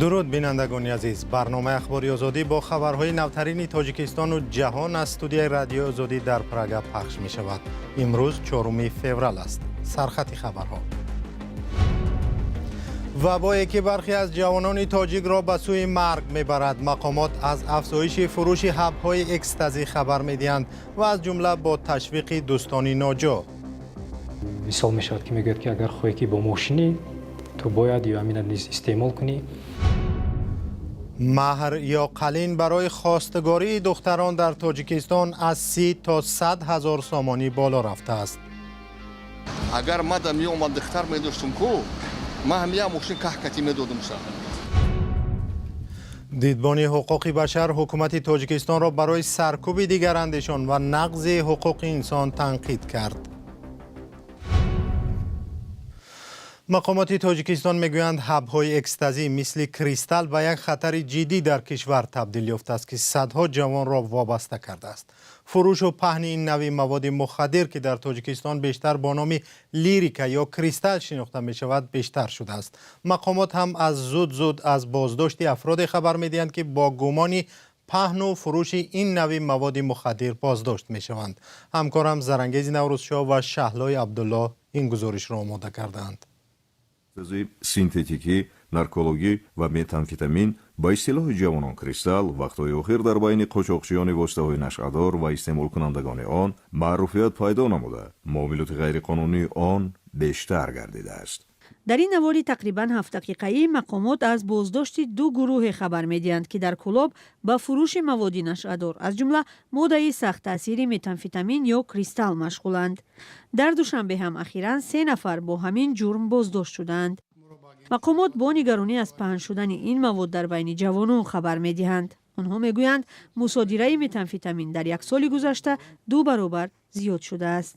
Дуруд, бинандагони азиз. Барномаи Ахбори Озодӣ бо хабарҳои навтарини Тоҷикистону ҷаҳон аз студияи Радиои Озодӣ дар Прага пахш мешавад. Имрӯз 4 феврал аст. Сархати хабарҳо: вабое, ки бархе аз ҷавонони тоҷикро ба сӯи марг мебарад. Мақомот аз афзоиши фурӯши ҳабҳои экстазӣ хабар медиҳанд ва аз ҷумла бо ташвиқи дӯстони ноҷо. Мисол мешавад, ки мегӯяд, ки агар хоҳӣ, ки бо мо шинӣ, ту бояд ё ҳамина низ истеъмол кунӣ. Маҳр ё қалин барои хостгории духтарон дар Тоҷикистон аз 30 то 100 ҳазор сомонӣ боло рафтааст. Агар мада меомад, духтар медоштум ку, ман ҳам як мошин каҳкатӣ медодум ша. Дидбони ҳуқуқи башар ҳукумати Тоҷикистонро барои саркӯби дигарандешон ва нақзи ҳуқуқи инсон танқид кард. Мақомоти Тоҷикистон мегӯянд, ҳабҳои экстазӣ мисли кристалл ба як хатари ҷиддӣ дар кишвар табдил ёфтааст, ки садҳо ҷавонро вобаста кардааст. Фурӯшу паҳни ин нави маводи мухаддир, ки дар Тоҷикистон бештар бо номи лирика ё кристалл шинохта мешавад, бештар шудааст. Мақомот ҳам аз зуд зуд аз боздошти афроде хабар медиҳанд, ки бо гумони паҳну фурӯши ин нави маводи мухаддир боздошт мешаванд. Ҳамкорам Зарангези Наврӯзшоҳ ва Шаҳлои Абдуллоҳ ин гузоришро омода кардаанд. Синтетикӣ, наркологӣ ва метамфетамин, ба истилоҳи ҷавонон кристалл, вақтҳои охир дар байни қочоқчиёни воситаҳои нашъадор ва истеъмолкунандагони он маъруфият пайдо намуда, муомилоти ғайриқонунии он бештар гардидааст. Дар ин навори тақрибан 7 дақиқаӣ мақомот аз боздошти ду гурӯҳе хабар медиҳанд, ки дар Кӯлоб ба фурӯши маводи нашъадор, аз ҷумла моддаи сахттаъсири метамфетамин ё кристалл машғуланд. Дар Душанбе ҳам ахиран се нафар бо ҳамин ҷурм боздошт шудаанд. Мақомот бо нигаронӣ аз паҳн шудани ин мавод дар байни ҷавонон хабар медиҳанд. Онҳо мегӯянд, мусодираи метамфетамин дар як соли гузашта ду баробар зиёд шудааст.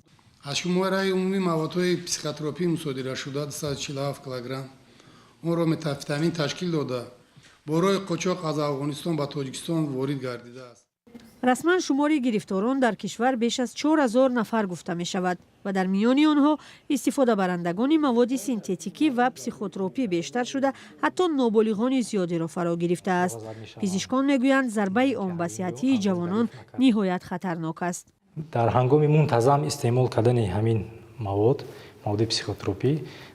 Аз шумораи умумии маводҳои психотропӣ мусодирашуда 247 килограмм онро метамфетамин ташкил дода, бо роҳи қочоқ аз Афғонистон ба Тоҷикистон ворид гардидааст. Расман шумори гирифторон дар кишвар беш аз 4000 нафар гуфта мешавад ва дар миёни онҳо истифодабарандагони маводи синтетикӣ ва психотропӣ бештар шуда, ҳатто ноболиғони зиёдеро фаро гирифтааст. Пизишкон мегӯянд, зарбаи он ба сиҳатии ҷавонон ниҳоят хатарнок аст. Дар ҳангоми мунтазам истеъмол кардани ҳамин мавод, маводи психотропӣ,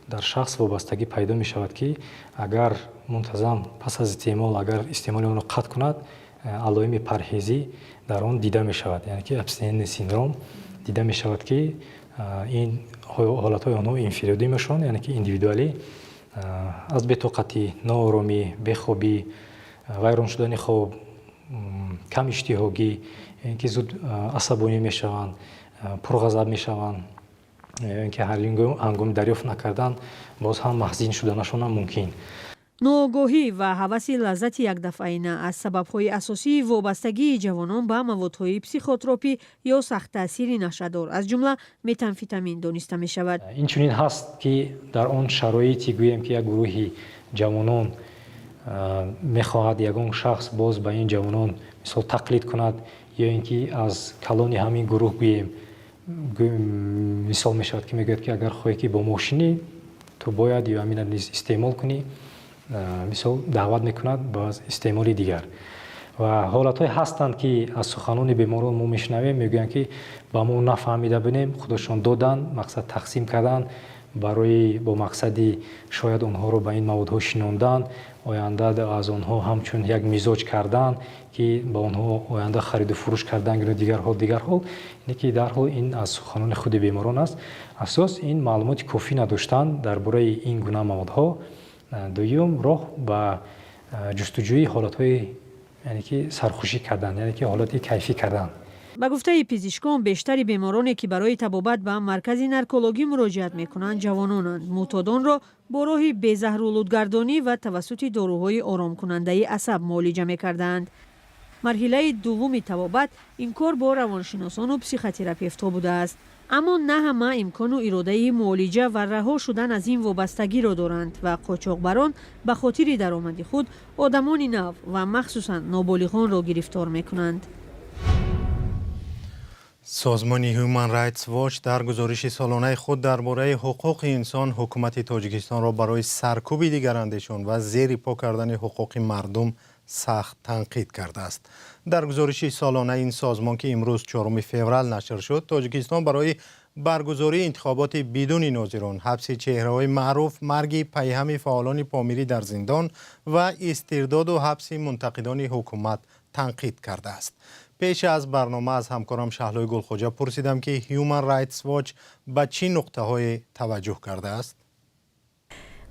дар шахс вобастагӣ пайдо мешавад, ки агар мунтазам пас аз истеъмол, агар истеъмоли онро қатъ кунад, алоими парҳезӣ дар он дида мешавад, яъне ки абстинентный синдром дида мешавад, ки ин ҳолатҳои онҳо инфиродӣ мешаванд, яъне ки индивидуалӣ, аз бетоқатӣ, нооромӣ, бехобӣ, вайрон шудани хоб, кам иштиҳогӣ, ин ки зуд асабонӣ мешаванд, пурғазаб мешаванд, ин ки ҳар ҳангоми дарёфт накардан боз ҳам маҳзин шуданашонам мумкин. Ноогоҳӣ ва ҳаваси лаззати якдафъаина аз сабабҳои асосии вобастагии ҷавонон ба маводҳои психотропӣ ё сахттаъсири нашъадор, аз ҷумла метамфетамин, дониста мешавад. Инчунин ҳаст, ки дар он шароите, гӯем, ки як гурӯҳи ҷавонон мехоҳад, ягон шахс боз ба ин ҷавонон мисол тақлид кунад ё ин ки аз калони ҳамин гурӯҳ, гӯем, мисол мешавад, ки мегӯяд, ки агар хоҳӣ, ки бо мо шинӣ, ту бояд ё ҳамина низ истеъмол кунӣ, мисол даъват мекунад ба истеъмоли дигар. Ва ҳолатҳое ҳастанд, ки аз суханони беморон мо мешунавем, мегӯянд, ки ба мо нафаҳмида будем, худашон доданд, мақсад тақсим карданд барои бо мақсади шояд онҳоро ба ин маводҳо шинондан, оянда аз онҳо ҳамчун як мизоҷ кардан, ки ба онҳо оянда хариду фурӯш кардан ё дигар ҳол, дигар ҳол. Ине ки дарҳол ин аз суханони худи беморон аст. Асос ин маълумоти кофӣ надоштан дар бораи ин гуна маводҳо. Дуюм, роҳ ба ҷустуҷӯи ҳолатҳои, яъне ки сархушӣ кардан, яъне ки ҳолати кайфӣ кардан. Ба гуфтаи пизишкон, бештари бемороне, ки барои табобат ба маркази наркологӣ муроҷиат мекунанд, ҷавононанд. Мӯътодонро бо роҳи безаҳролудгардонӣ ва тавассути доруҳои оромкунандаи асаб муолиҷа мекардаанд. Марҳилаи дуввуми табобат ин кор бо равоншиносону психотерапевтҳо будааст. Аммо на ҳама имкону иродаи муолиҷа ва раҳо шудан аз ин вобастагиро доранд ва қочоқбарон ба хотири даромади худ одамони нав ва махсусан ноболиғонро гирифтор мекунанд. Созмони Human Rights Watch дар гузориши солонаи худ дар бораи ҳуқуқи инсон ҳукумати Тоҷикистонро барои саркӯби дигарандешон ва зери по кардани ҳуқуқи мардум сахт танқид кардааст. Дар гузориши солонаи ин созмон, ки имрӯз 4 феврал нашр шуд, Тоҷикистон барои баргузории интихоботи бидуни нозирон, ҳабси чеҳраҳои маъруф, марги пайҳами фаъолони помирӣ дар зиндон ва истирдоду ҳабси мунтақидони ҳукумат танқид кардааст. Пеш аз барнома аз ҳамкорам Шаҳлои Гулхоҷа пурсидам, ки Human Rights Watch ба чӣ нуқтаҳое таваҷҷӯҳ кардааст.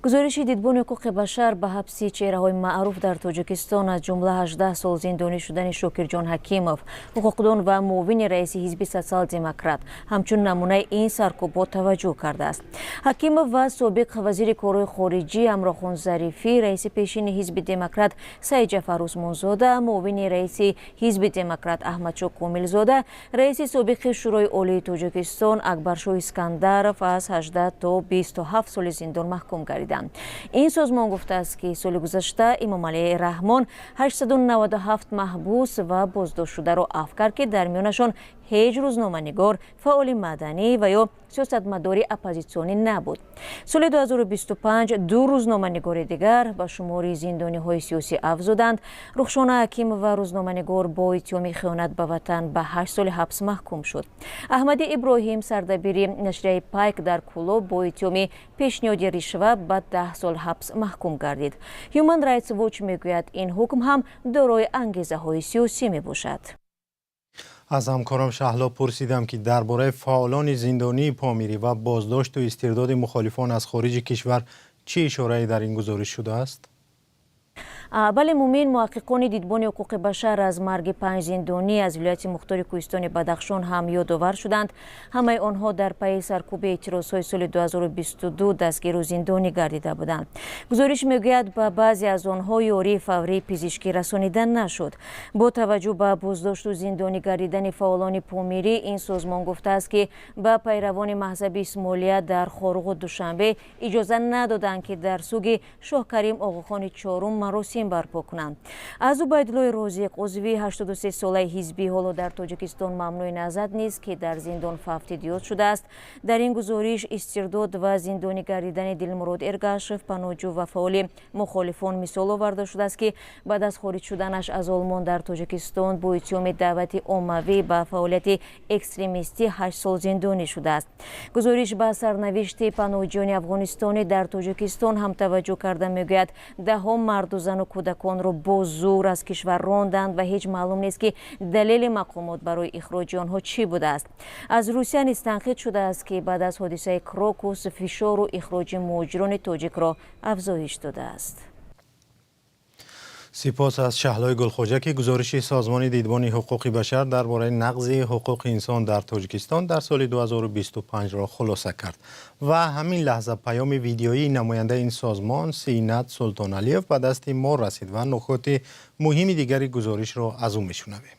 Гузориши Дидбони ҳуқуқи башар ба ҳабси чеҳраҳои маъруф дар Тоҷикистон, аз ҷумла 18 сол зиндонӣ шудани Шокирҷон Ҳакимов, ҳуқуқдон ва муовини раиси ҳизби Социал-Демократ, ҳамчун намунаи ин саркӯбҳо таваҷҷӯҳ кардааст. Ҳакимов ва собиқ вазири корҳои хориҷӣ Ҳамрохон Зарифӣ, раиси пешини ҳизби Демократ Саидҷафар Усмонзода, муовини раиси ҳизби Демократ Аҳмадшоҳ Комилзода, раиси собиқи Шӯрои Олии Тоҷикистон Акбаршоҳ Искандаров аз 18 то 27 соли зиндон маҳкум гардиданд. Ин созмон гуфтааст, ки соли гузашта Эмомалӣ Раҳмон 897 маҳбус ва боздоштшударо афв кард, ки дар миёнашон ҳеҷ рӯзноманигор, фаъоли маданӣ ва ё сиёсатмадори оппозитсионӣ набуд. Соли 2025 ду рӯзноманигори дигар ба шумори зиндониҳои сиёсӣ афзуданд. Рухшона Ҳакимова, рӯзноманигор, бо иттиҳоми хиёнат ба ватан ба 8 соли ҳабс маҳкум шуд. Аҳмади Иброҳим, сардабири нашрияи Пайк дар Кӯлоб, бо иттиҳоми пешниҳоди ришва ба 10 сол ҳабс маҳкум гардид. Human Rights Watch мегӯяд, ин ҳукм ҳам дорои ангезаҳои сиёсӣ мебошад. Аз ҳамкорам Шаҳло пурсидам, ки дар бораи фаъолони зиндонии помирӣ ва боздошту истирдоди мухолифон аз хориҷи кишвар чӣ ишорае дар ин гузориш шудааст. Бале, Мумин, муҳаққиқони Дидбони ҳуқуқи башар аз марги панҷ зиндонӣ аз вилояти мухтори кӯҳистони Бадахшон ҳам ёдовар шуданд. Ҳамаи онҳо дар пайи саркӯби эътирозҳои соли 2022 дастгиру зиндонӣ гардида буданд. Гузориш мегӯяд, ба баъзе аз онҳо ёрии фаврии пизишкӣ расонида нашуд. Бо таваҷҷӯҳ ба боздошту зиндонӣ гардидани фаъолони помирӣ, ин созмон гуфтааст, ки ба пайравони маҳзаби Исмоилия дар Хоруғу Душанбе иҷоза надоданд, ки дар суги Шоҳкарим Оғохони Чорум маросим барпо кунанд. Аз Убайдуллои Розиқ, узви 83-солаи ҳизбӣ, ҳоло дар Тоҷикистон мамнӯи назар низ, ки дар зиндон фавтид, ёд шудааст. Дар ин гузориш истирдод ва зиндонӣ гардидани Дилмурод Эргашев, паноҳҷӯ ва фаъоли мухолифон, мисол оварда шудааст, ки баъд аз хориҷ шуданаш аз Олмон дар Тоҷикистон бо иттиҳоми даъвати оммавӣ ба фаъолияти экстремистӣ 8 сол зиндонӣ шудааст. Гузориш ба сарнавишти паноҳҷӯёни афғонистонӣ дар Тоҷикистон ҳам таваҷҷӯҳ карда, мегӯяд, даҳҳо марду зану кӯдаконро бо зӯр аз кишвар ронданд ва ҳеҷ маълум нест, ки далели мақомот барои ихроҷи онҳо чӣ будааст. Аз Русия низ танқид шудааст, ки баъд аз ҳодисаи Крокус фишору ихроҷи муҳоҷирони тоҷикро афзоиш додааст. Сипос аз Шаҳлои Гулхоҷа, ки гузориши созмони Дидбони ҳуқуқи башар дар бораи нақзи ҳуқуқи инсон дар Тоҷикистон дар соли 2025-ро хулоса кард. Ва ҳамин лаҳза паёми видеоии намояндаи ин созмон Синат Султоналиев ба дасти мо расид ва нукоти муҳими дигари гузоришро аз ӯ мешунавем.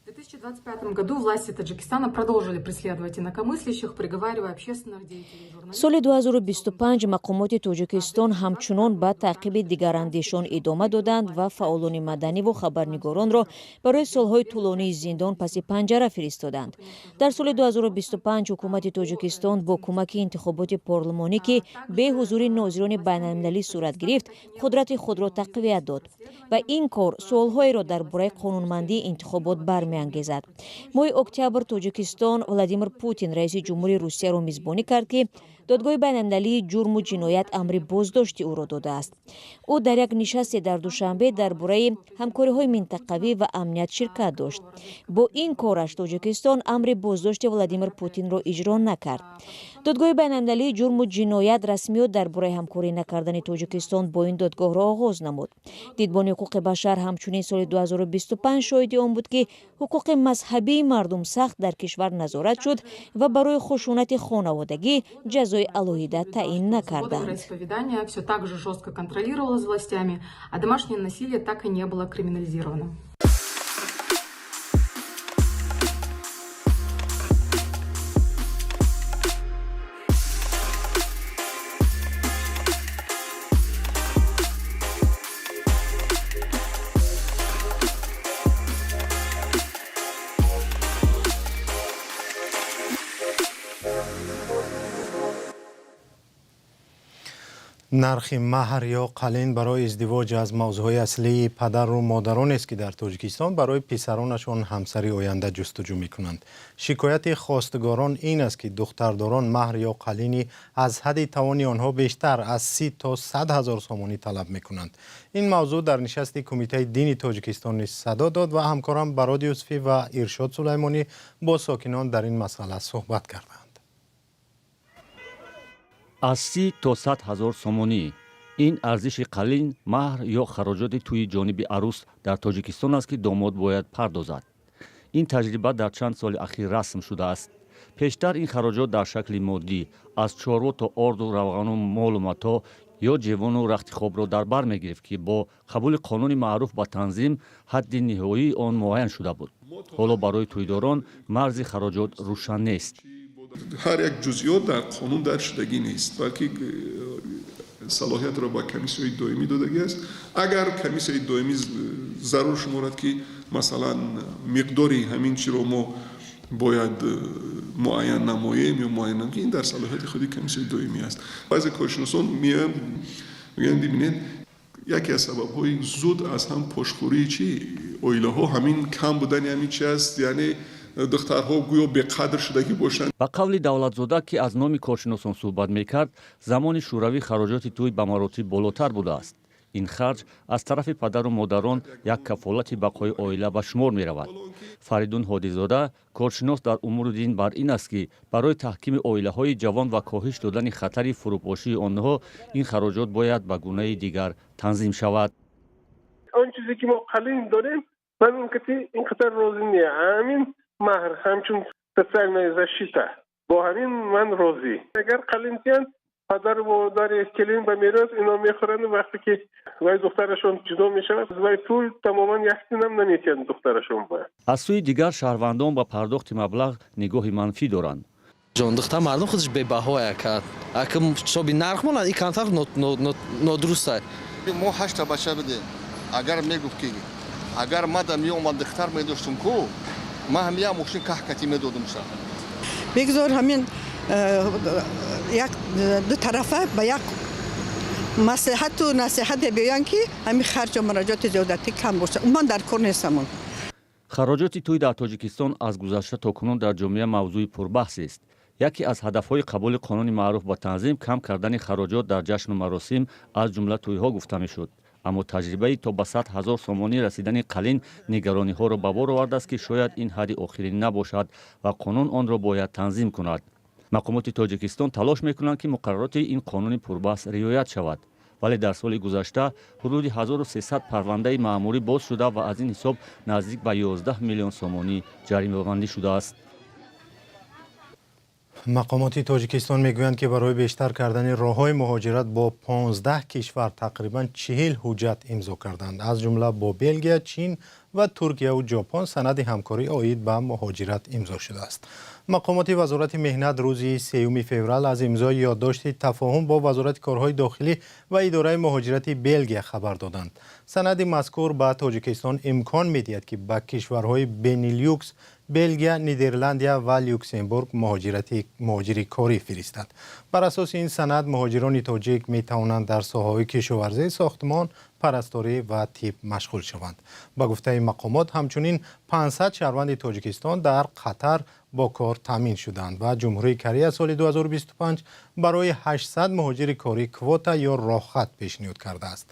В 2025 году власти Таджикистана продолжили преследовать инакомыслящих, приговаривая общественных деятелей, журналистов. Соли 2025 мақомоти Тоҷикистон ҳамчунон ба таъқиби дигарандешон идома доданд ва фаъолони маданиву хабарнигоронро барои солҳои тӯлонии зиндон паси панҷара фиристоданд. Дар соли 2025 ҳукумати Тоҷикистон бо кӯмаки интихоботи парлумонӣ, ки бе ҳузури нозирони байналмилалӣ сурат гирифт, қудрати худро тақвият дод ва ин кор суолҳоеро дар бораи қонунмандии интихобот бармеангезад. Моҳи октябр Тоҷикистон Владимир Путин, раиси ҷумҳури Русияро, мизбонӣ кард, ки Додгоҳи байналмилалии ҷурму ҷиноят амри боздошти ӯро додааст. Ӯ дар як нишасте дар Душанбе дар бораи ҳамкориҳои минтақавӣ ва амният ширкат дошт. Бо ин кораш Тоҷикистон амри боздошти Владимир Путинро иҷро накард. Додгоҳи байналмилалии ҷурму ҷиноят расмиёт дар бораи ҳамкорӣ накардани Тоҷикистон бо ин додгоҳро оғоз намуд. Дидбони ҳуқуқи башар ҳамчунин соли 2025 шоҳиди он буд, ки ҳуқуқи мазҳабии мардум сахт дар кишвар назорат шуд ва барои хушунати хонаводагӣ ҷазои алоҳида таъин накарданд. Вероисповедание все так же жестко контролировалось властями, а домашнее насилие так и не было криминализировано. Нархи маҳр ё қалин барои издивоҷ аз мавзӯъҳои аслии падару модаронест, ки дар Тоҷикистон барои писаронашон ҳамсари оянда ҷустуҷӯ мекунанд. Шикояти хостгорон ин аст, ки духтардорон маҳр ё қалини аз ҳадди тавони онҳо бештар аз 30 то 100 ҳазор сомонӣ талаб мекунанд. Ин мавзӯъ дар нишасти Кумитаи дини Тоҷикистон низ садо дод ва ҳамкорам Барод Юсуфӣ ва Иршод Сулаймонӣ бо сокинон дар ин масъала суҳбат карданд. Аз 30 то 100 ҳазор сомонӣ — ин арзиши қалин, маҳр ё хароҷоти тӯи ҷониби арӯс дар Тоҷикистон аст, ки домод бояд пардозад. Ин таҷриба дар чанд соли ахир расм шудааст. Пештар ин хароҷот дар шакли моддӣ аз чорво то орду равғану молу матоъ ё ҷевону рахти хобро дар бар мегирифт, ки бо қабули қонуни маъруф ба танзим ҳадди ниҳоии он муайян шуда буд. Ҳоло барои тӯйдорон марзи хароҷот рӯшан нест. Ҳар як ҷузъиёт дар қонун дарҷ шудагӣ нест, балки салоҳиятро ба комиссияи доимӣ додагӣ аст. Агар комиссияи доимӣ зарур шуморад, ки масалан миқдори ҳамин чиро мо бояд муайян намоем ё муайян намоем, ин дар салоҳияти худи комиссияи доимӣ аст. Баъзе коршиносон меоянд, мегӯянд: бибинед, яке аз сабабҳои зуд аз ҳам пошхӯрии чи оилаҳо ҳамин кам будани ҳамин чи аст, яъне духтарҳо гӯё беқадр шудагӣ бошанд. Ба қавли Давлатзода, ки аз номи коршиносон суҳбат мекард, замони шӯравӣ хароҷоти тӯй ба маротиб болотар будааст. Ин харҷ аз тарафи падару модарон як кафолати бақои оила ба шумор меравад. Фаридун Ҳодизода, коршинос дар умури дин, бар ин аст, ки барои таҳкими оилаҳои ҷавон ва коҳиш додани хатари фурӯпошии онҳо ин хароҷот бояд ба гунаи дигар танзим шавад. Он чизе ки мо қалин дорем, ман ин қадар розӣ не. Ҳамин маҳр ҳамчун социальная защита, бо ҳамин ман розӣ. Агар қалин диҳанд, падару модари келин ба мерос ино мехӯранд. Вақте ки вай духтарашон ҷудо мешавад, вай пул тамоман як тинам наметиҳанд духтарашон ба. Аз сӯи дигар, шаҳрвандон ба пардохти маблағ нигоҳи манфӣ доранд. Ҷон, духтар мардум худаш бебаҳоя кард. Ака ҳисоби нарх монад, ин камтар нодуруста. Мо ҳашта бача будем. Агар мегуфт, ки агар мада меомад, духтар медоштум ку, ман ҳам як мошин каҳкатӣ медодумша. Бигзор ҳамин як ду тарафа ба як маслиҳату насиҳате биёянд, ки ҳамин харҷу мараҷоти зиёдатӣ кам бошад. Умуман дар кор нестамон. Хароҷоти тӯй дар Тоҷикистон аз гузашта то кунун дар ҷомеа мавзӯи пурбаҳсест. Яке аз ҳадафҳои қабули қонуни маъруф ба танзим кам кардани хароҷот дар ҷашну маросим, аз ҷумла тӯйҳо, гуфта мешуд. Аммо таҷрибаи то ба 100 ҳазор сомонӣ расидани қалин нигарониҳоро ба бор овардааст, ки шояд ин ҳадди охирин набошад ва қонун онро бояд танзим кунад. Мақомоти Тоҷикистон талош мекунанд, ки муқаррароти ин қонуни пурбаҳс риоят шавад, вале дар соли гузашта ҳудуди 1300 парвандаи маъмурӣ боз шуда ва аз ин ҳисоб наздик ба 11 миллион сомонӣ ҷаримабандӣ шудааст. Мақомоти Тоҷикистон мегӯянд, ки барои бештар кардани роҳҳои муҳоҷират бо 15 кишвар тақрибан 40 ҳуҷҷат имзо карданд. Аз ҷумла бо Белгия, Чин ва Туркияву Ҷопон санади ҳамкорӣ оид ба муҳоҷират имзо шудааст. Мақомоти Вазорати меҳнат рӯзи 3 феврал аз имзои ёддошти тафоҳум бо Вазорати корҳои дохилӣ ва Идораи муҳоҷирати Белгия хабар доданд. Санади мазкур ба Тоҷикистон имкон медиҳад, ки ба кишварҳои Бенилюкс, Белгия, Нидерландия ва Люксембург муҳоҷири корӣ фиристад. Бар асоси ин санад муҳоҷирони тоҷик метавонанд дар соҳаҳои кишоварзӣ, сохтмон, парасторӣ ва тиб машғул шаванд. Ба гуфтаи мақомот, ҳамчунин 500 шаҳрванди Тоҷикистон дар Қатар бо кор таъмин шуданд ва Ҷумҳурии Корея соли 2025 барои 800 муҳоҷири корӣ квота ё роҳхат пешниҳод кардааст.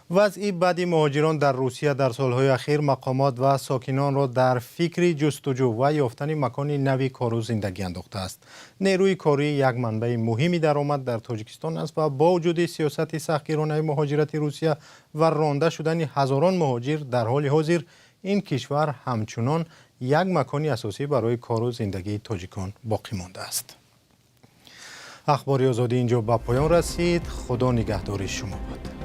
Вазъи бади муҳоҷирон дар Русия дар солҳои ахир мақомот ва сокинонро дар фикри ҷустуҷӯ ва ёфтани макони нави кору зиндагӣ андохтааст. Нерӯи корӣ як манбаи муҳими даромад дар Тоҷикистон аст ва бо вуҷуди сиёсати сахтгиронаи муҳоҷирати Русия ва ронда шудани ҳазорон муҳоҷир, дар ҳоли ҳозир ин кишвар ҳамчунон як макони асосӣ барои кору зиндагии тоҷикон боқӣ мондааст. Ахбори Озодӣ инҷо ба поён расид. Худо нигаҳдори шумо бод.